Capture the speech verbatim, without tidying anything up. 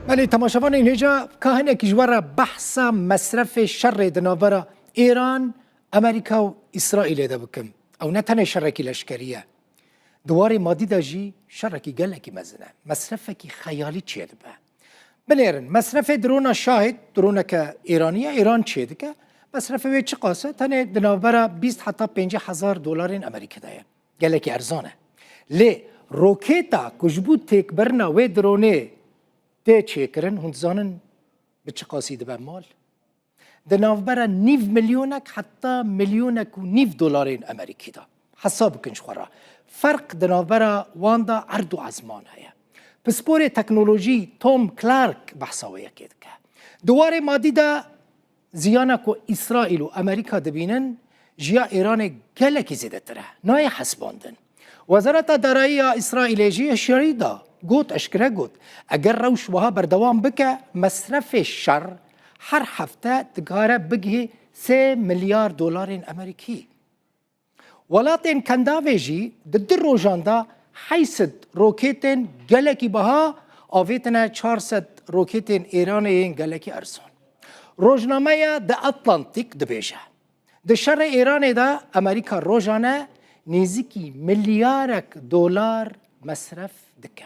Belê, temaşevanên hêja, ka hinekî ji we re behsa mesrefê şerê di navbera Îran, Amerîka û Îsraîlê de bikim. Ew ne tenê şerekî leşkerî ye. Di warê madî de jî şerekî gelekî mezin e. Mesrefekî xeyalî çêdibe. Binêrin, mesrefê drona Şahid, droneke Îranî ye, Îran çêdike. Mesrefê wê çiqas e? Tenê di navbera bîst heta pêncî hezar dolarên Amerîkî de ye. Gelekî erzan e. Lê roketa ku ji bo têkbirina wê dronê tê çêkirin, hûn dizanin bi çi qasî dibe mal? Di navbera nîv milyonek heta milyonek û nîv dolarên Amerîkî de. Hesab bikin ji xwe re. Ferq di navbera wan de erd û ezman heye. Pisporê teknolojî Tom Clark behsa wê yekê dike. Di warê madî de ziyana ku Îsraîl û Amerîka dibînin, ji ya Îranê gelekî zêdetir e. Nayê hesibandin. Wezareta Darayî ya Îsraîlê jî hişyarî da. Got, eşkere got, eger rewş wiha berdewam bike, mesrefê şer her hefte dikare bigihê sê milyar dolarên Amerîkî. Welatên Kendavê jî di du rojan de heyt sed roketên gelekî biha avêtine çar sed roketên Îranê yên gelekî erzan. Rojnameya The Atlantic dibêje, di şerê Îranê de Amerîka rojane nêzîkî milyarek dolar mesref dike.